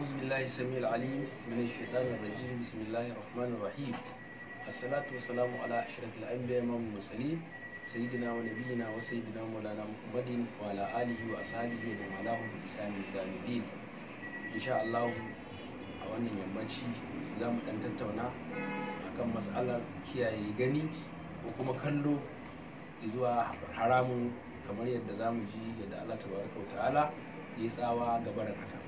أعوذ بالله السميع العليم من الشيطان الرجيم. بسم الله الرحمن الرحيم. الصلاة والسلام على أشرف الأنبياء والمرسلين، سيدنا ونبينا وسيدنا مولانا محمد وعلى آله وأصحابه ومن والاه بإحسان إلى يوم الدين. إن شاء الله a wannan yammaci za mu ɗan tattauna akan matsalar kiyaye gani ko kuma kallo zuwa haramun, kamar yadda za mu ji yadda Allah tabaraka wa ta'ala ya tsawa ga barin haka.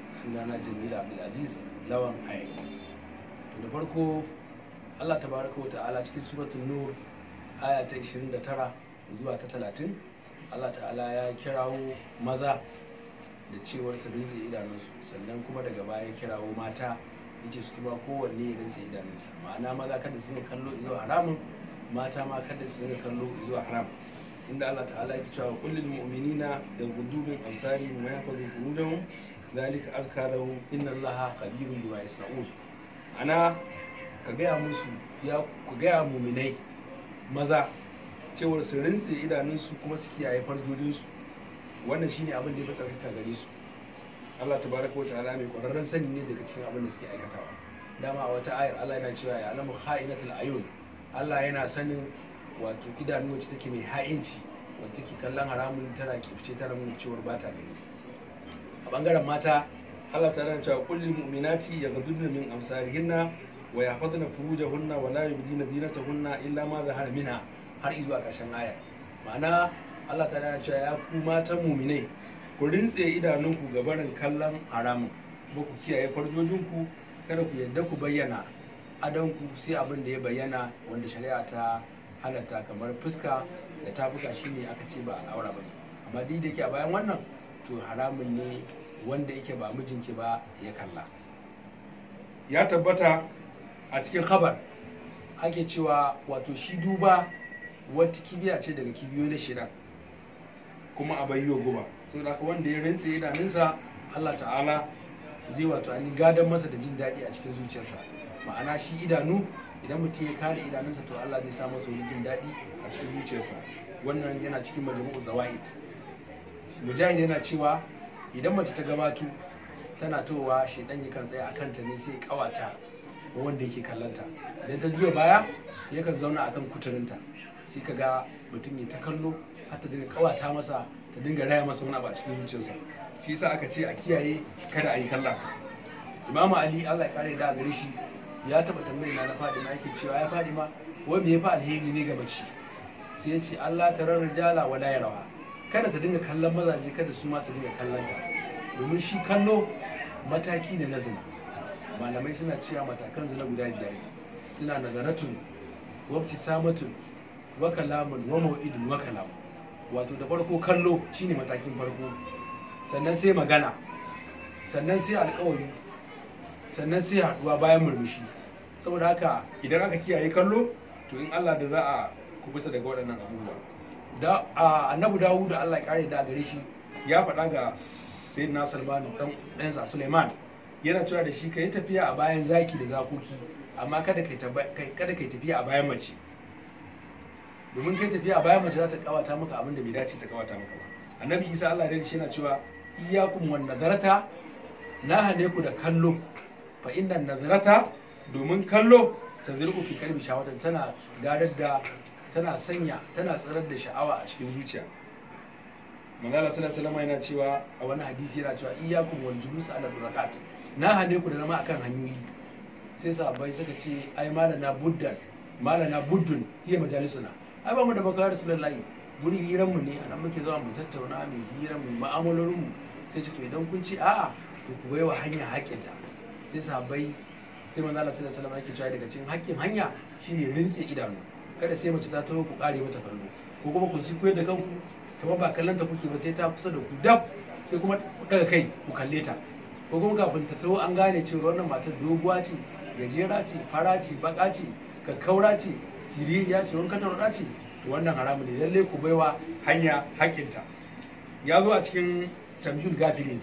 Sunana Jamilu Abdulaziz Lawan Ayi. To da farko, Allah tabaraka wa ta'ala cikin Suratul Nur, aya ta 29 zuwa ta 30, Allah ta'ala ya kirawo maza da cewar su rintse idanunsu, sannan kuma daga baya ya kirawo mata, yace su kuma kowanne ya rintse idanunsa. Ma'ana, maza kada su dinga kallo zuwa haramun, mata ma kada su dinga kallo zuwa haram, inda Allah ta'ala yake cewa: "Qul lil mu'minina yaghuddu min absarihim wa yahfazu furujahum, dhalika azka lahum, inna Allaha khabirun bima yasna'un." Ana ka gaya musu, ya ku gaya muminai maza cewar su rintse idanunsu kuma su kiyaye farjojinsu, wannan shine abin da ya fi tsarkaka gare su. Allah tabaraka wa ta'ala mai kwararren sani ne daga cikin abin da suke aikatawa. Dama a wata ayar Allah yana cewa: "Ya'lamu kha'inatal ayun." Allah yana sanin wato idanu wacce take mai ha'inci, wacce take kallon haramun, tana kifce, tana nuna cewar ba ta gani. A bangaren mata, Allah ta yana cewa: "Qul lil mu'minati yaghdudna min absarihinna wa yahfazna furujahunna wa la yubdina zinatahunna illa ma zahara minha," har izuwa ƙarshen ayar. Ma'ana, Allah ta yana cewa: ya ku matan muminai, ku rintse idanunku ga barin kallon haramun, kuma ku kiyaye farjojinku, kada ku yadda ku bayyana adonku sai abin da ya bayyana wanda shari'a ta halatta, kamar fuska da tafuka, shine aka ce ba al'aura bane. Amma duk da yake a bayan wannan, to haramun ne wanda yake ba mijinki ba ya kalla. Ya tabbata a cikin khabar ake cewa wato shi duba wata kibiya ce daga kibiyoyi na shaidan, kuma a bayyo guba. Saboda haka, wanda ya rintse idanunsa, Allah ta'ala zai wato an gadon masa da jin daɗi a cikin zuciyarsa. Ma'ana, shi idanu, idan mutum ya kare idanunsa, to Allah zai sa masa wani jin daɗi a cikin zuciyarsa. Wannan yana cikin Majmu'u Zawaid. Mujahid yana cewa idan mace ta gabato tana towa, shaidan yakan tsaya a kanta ne sai kawata wanda yake kallanta. Idan ta juya baya, yakan zauna akan kuturinta, sai ka ga mutum ya ta kallo har ta dinga kawata masa, ta dinga raya masa wani abu a cikin zuciyarsa. Shi yasa aka ce a kiyaye, kada a yi kalla. Imamu Ali, Allah ya kare da gare shi, ya taba tambayar na Fadima, yake cewa: "Ya Fadima, wai me yafi alheri ne ga mace?" Sai ya ce: "Allah tarar rijala wala yarawa." Kada ta dinga kallon mazaje, kada su ma su dinga kallon ta, domin shi kallo mataki ne na zina. Malamai suna cewa matakan zina guda biyar ne. Suna nazaratun wa ibtisamatun wa kalamun wa mau'idun wa kalamun. Wato da farko kallo shine matakin farko, sannan sai magana, sannan sai alkawari, sannan sai haɗuwa bayan murmushi. Saboda haka, idan aka kiyaye kallo, to in Allah da za a kubuta daga waɗannan abubuwa. Da Annabi Dawud, Allah ya kare da gare shi, ya faɗa ga Sayyidina Salman dan ɗansa Suleiman, yana cewa da shi: "Ka yi tafiya a bayan zaki da zakoki, amma kada kai tafiya a bayan mace, domin kai tafiya a bayan mace za ta kawata maka abin da bai dace ta kawata maka ba." Annabi Isa, Allah ya shi, yana cewa: "Iyyakum wan nazarata, na hane ku da kallo, fa inna nazarata, domin kallo, tazri'u fi qalbi shahwatan, tana gadar da, tana sanya, tana tsirar da sha'awa a cikin zuciya." Manzala sallallahu alaihi wasallam yana cewa a wani hadisi, yana cewa: "Iyyakum wal julus ala burakat, na hane ku da zama akan hanyoyi." Sai sahabbai suka ce: "Ai malana buddan, malana buddun hiya majalisuna, ai ba mu da baka, Rasulullahi, gurin hiran mu ne, anan muke zuwa mu tattauna, mu hira, mu mu'amalolin mu." Sai ce: "To idan kun ce a'a, to ku baiwa hanya haƙƙinta." Sai sahabbai, sai manzo Allah sallallahu alaihi wasallam yake cewa daga cikin haƙƙin hanya shine rintse idanu. Kada sai mace ta taho ku kare mata kallo, ko kuma ku koyar da kanku kamar ba kallon ta kuke ba, sai ta kusa da ku dab, sai kuma ku daga kai ku kalle ta, ko kuma kafin ta taho an gane cewa wannan matar doguwa ce, gajera ce, fara ce, baka ce, kakkaura ce, siririya ce, wankan tarwaɗa ce, to wannan haramu ne. Lalle ku baiwa hanya haƙƙinta. Ya zo a cikin Tambihul Gafilin,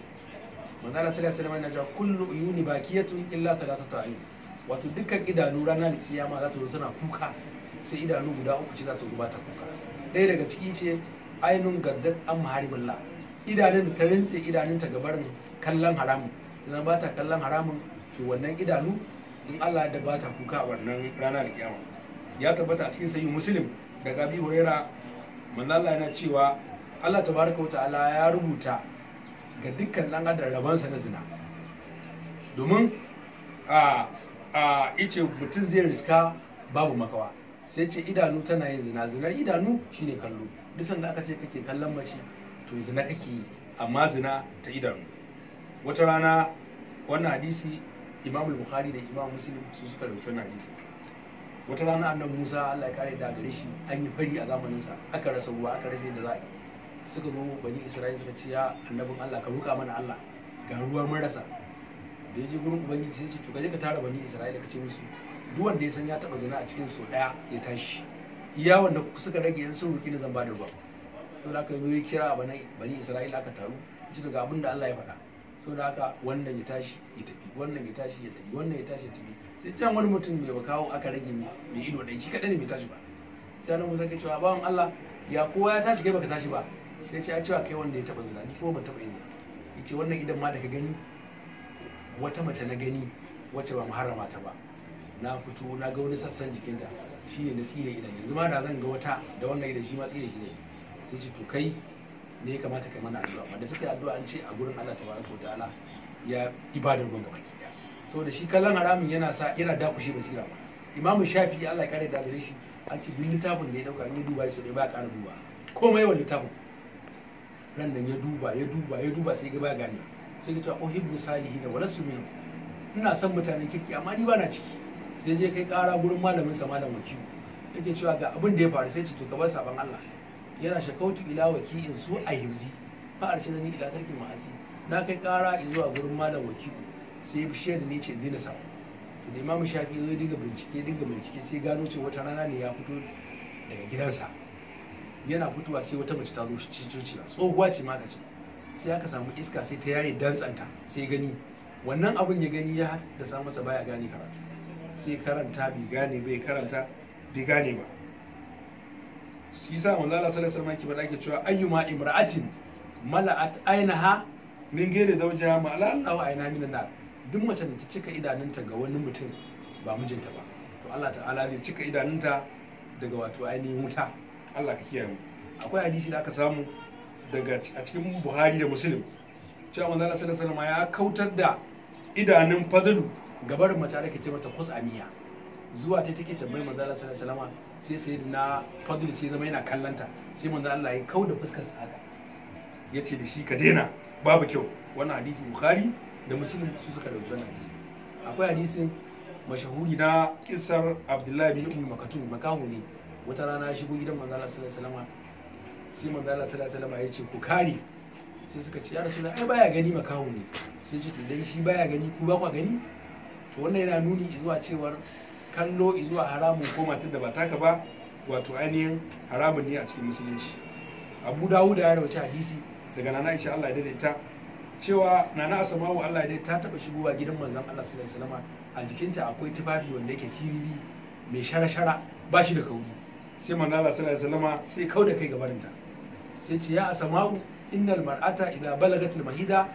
manzo Allah sallallahu alaihi wasallam yana cewa: "Kullu uyuni bakiyatun illa thalathatu ayun." Wato dukkan idanu ranar kiyama za ta zo tana kuka, sai idanu guda uku ce za ta zo ba ta kuka. Ɗaya daga ciki ce: "Ainun gaddat an maharimillah," idanun da ta rintse idanunta ga barin kallon haramun. Idan ba ta kallon haramun, to wannan idanu in Allah da ba ta kuka a wannan ranar kiyama. Ya tabbata a cikin Sahih Muslim daga Abi Huraira, manzo Allah yana cewa Allah tabaraka wa ta'ala ya rubuta ga dukkan dan adam rabansa na zina. Domin a ice mutum zai riska babu makawa. Sai ce idanu tana yin zina, zinar idanu shine kallo. Duk sanda aka ce kake kallon mace to zina kake yi, amma zina ta idanu. Wata rana wannan hadisi Imam Bukhari da Imam Muslim su suka rubuta wannan hadisi. Wata rana annabi Musa Allah ya kare da gare shi, an yi fari a zamanin sa, aka rasa ruwa, aka rasa yadda za a yi. Suka zo bani Isra'ila suka ce ya annabin Allah ka roƙa mana Allah, ga ruwa mun rasa. Da ya je gurin Ubangiji sai ce to ka je ka tara bani Isra'ila ka ce musu duk wanda ya san ya taba zina a cikin so daya ya tashi, iya wanda suka rage yan sun roki ni zan bada ruwa. Saboda haka yazo ya kira bani Isra'ila aka taru, ci daga abin da Allah ya faɗa. Saboda haka wannan ya tashi ya tafi, wannan ya tashi ya tafi, wannan ya tashi ya tafi. Sai can wani mutum mai bakawo aka rage mai ido ɗaya, shi kaɗai ne bai tashi ba. Sai annabi Musa ke cewa bawan Allah ya kowa ya tashi kai baka tashi ba. Sai ce ya cewa kai wanda ya taba zina, ni kuma ban taba yin zina. Yace wannan idan ma da ka gani wata mace na gani wacce ba muharrama ta ba, na fito na ga wani sassan jikinta shine na tsire idan, yanzu ma da zan ga wata da wannan idan shi ma tsire shi ne. Sai ce to kai ne ya kamata kai mana addu'a. Amma da suka yi addu'a an ce a gurin Allah tabaraka wa ta'ala ya ibadar ruwan gaba ki. Saboda shi kallon haramin yana sa yana dakushe basira ba. Imamu Shafi'i Allah ya kare da gare shi, an ce duk littafin da ya dauka in ya duba shi sai ba ya kara duba komai yawan littafin. Ran nan ya duba ya duba ya duba sai ga ba gane. Sai ya ce uhibbu salihin wa lasu minhum, ina son mutanen kirki amma ni ba na ciki. Sai je kai kara gurin malamin sa malam Wakiu, yake cewa ga abin da ya faru. Sai ce to ka bar saban Allah. Yana shakautu ila waki'in su a hibzi fa arshadani ila tarkin ma'asi. Na kai kara zuwa gurin malam Wakiu sai ya bishiyar da ni ce dina sabo. To da Imam Shafi zo dinga bincike sai gano cewa wata rana ne ya fito daga gidansa. Yana fitowa sai wata mace ta zo shi coci, tsohuwa ce ma ka ce. Sai aka samu iska sai ta yaye dantsanta, sai gani wannan abin ya gani ya haddasa masa baya gane karatu. Sai karanta bai gane bai karanta bai gane ba. Shi yasa manzo Allah sallallahu alaihi wasallam yake faɗa yake cewa ayyuma imra'atin mala'at ainaha min ghairi zawjiha ma Allahu aina minan nar. Duk macen da ta cika idanunta ga wani mutum ba mijinta ba, to Allah ta'ala zai cika idanunta daga wato ainihin wuta. Allah ka kiyaye mu. Akwai hadisi da aka samu daga a cikin Buhari da Muslim cewa manzo Allah sallallahu alaihi wasallam ya kautar da idanun Fadlu gabar mace da ke ce mata Khusamiya. Zuwa ta take tambayar manzo Allah sallallahu alaihi wasallam, sai sayyidina Fadlu sai zama yana kallanta, sai manzo Allah ya kauda fuskar sa haka yace da shi ka daina, babu kyau. Wannan hadisi Bukhari da Muslim su suka dauki wannan hadisi. Akwai hadisin mashahuri na kissar Abdullahi bin Ummi Maktum, makahu ne. Wata rana ya shigo gidan manzo Allah sallallahu alaihi wasallam, sai manzo Allah sallallahu alaihi wasallam ya ce ku kare. Sai suka ce ya Rasulullahi ai baya gani makahu ne. Sai ce to dan shi baya gani ku ba ku gani. To wannan yana nuni zuwa cewar kallo zuwa haramun ko matar da ba taka ba wato ainihin haramun ne a cikin musulunci. Abu Dawud ya rawaita hadisi daga Nana Aisha Allah ya daidaita cewa Nana Asma'u Allah ya daidaita ta taba shigowa gidan manzon Allah sallallahu alaihi wasallam, a jikinta akwai tufafi wanda yake siriri mai shara-shara ba shi da kauri. Sai manzon Allah sallallahu alaihi wasallam sai kauda kai gabarinta, sai ce ya Asma'u innal mar'ata idza balagatil mahida,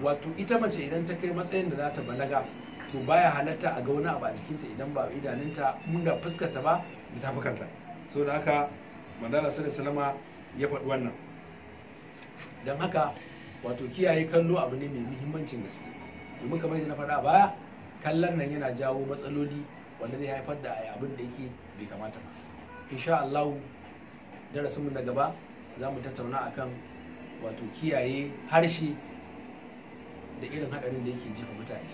wato ita mace idan ta kai matsayin da za ta balaga to baya halatta a ga wani abu a jikinta idan ba idanunta mun da fuskarta ba da tafukanta. Saboda haka manzon Allah sallallahu alaihi wasallam ya faɗi wannan. Don haka wato kiyaye kallo abu ne mai muhimmancin gaske, domin kamar yadda na faɗa a baya, kallon nan yana jawo matsaloli wanda zai haifar da abin da yake bai kamata ba. Insha Allah darasinmu na gaba za mu tattauna akan wato kiyaye harshe da irin haɗarin da yake jefa mutane.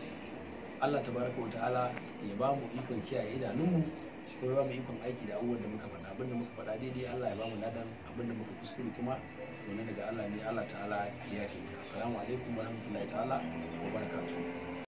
Allah tabaraka wa ta'ala ya ba mu ikon kiyaye idanunmu, kuma ya ba mu ikon aiki da abubuwan da muka faɗa. Abin da muka faɗa daidai Allah ya ba mu ladan, abin da muka kuskure kuma to ne daga Allah ne, Allah ta'ala ya yafe. Assalamu alaikum warahmatullahi ta'ala wa barakatuh.